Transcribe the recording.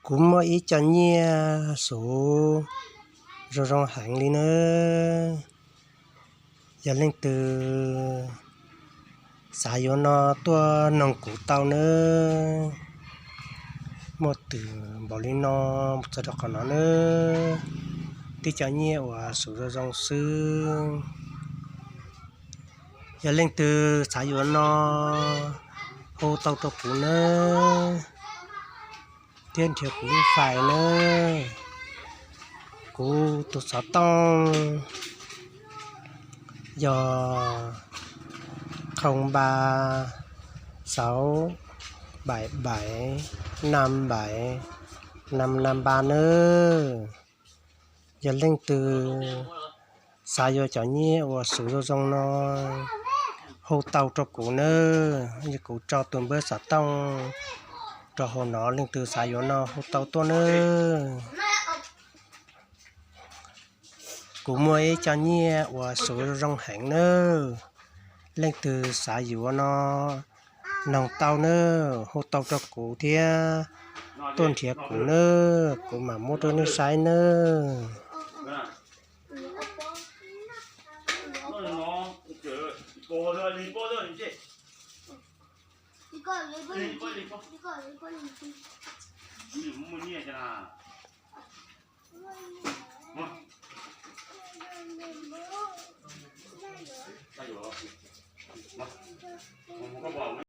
Kuv muaj ib co nyiaj xuv zoo zoo heev li nawb. Yog leej twg xav yuav no tuaj noog kuv tau nawb. Muaj twg npaum li no mus txog rau qhov no nawb. Tib co nyiaj uas xuv zoo zoo xwb. Yog leej twg xav yuav no hu tau rau kuv nawb, thiab nrhiav kuv lub fais nawb. Kuv tus xov tooj yog không ba sáu bảy bảy năm bảy năm năm ba nawb. Yog leej twg xav yuav cov nyiaj uas xuv zoo zoo no hu tau rau kuv nawb, yog kuv tso tus npawb xov tooj rau hauv no, leej twg xav yuav no hu tau tuaj nawb. Kuv muaj ib co nyiaj uas xuv zoo zoo heev nawb, leej twg xav yuav no noog tau nawb, hu tau rau kuv thiab tuaj nrhiav kuv nawb, kuv mam muab rau nej saib nawb.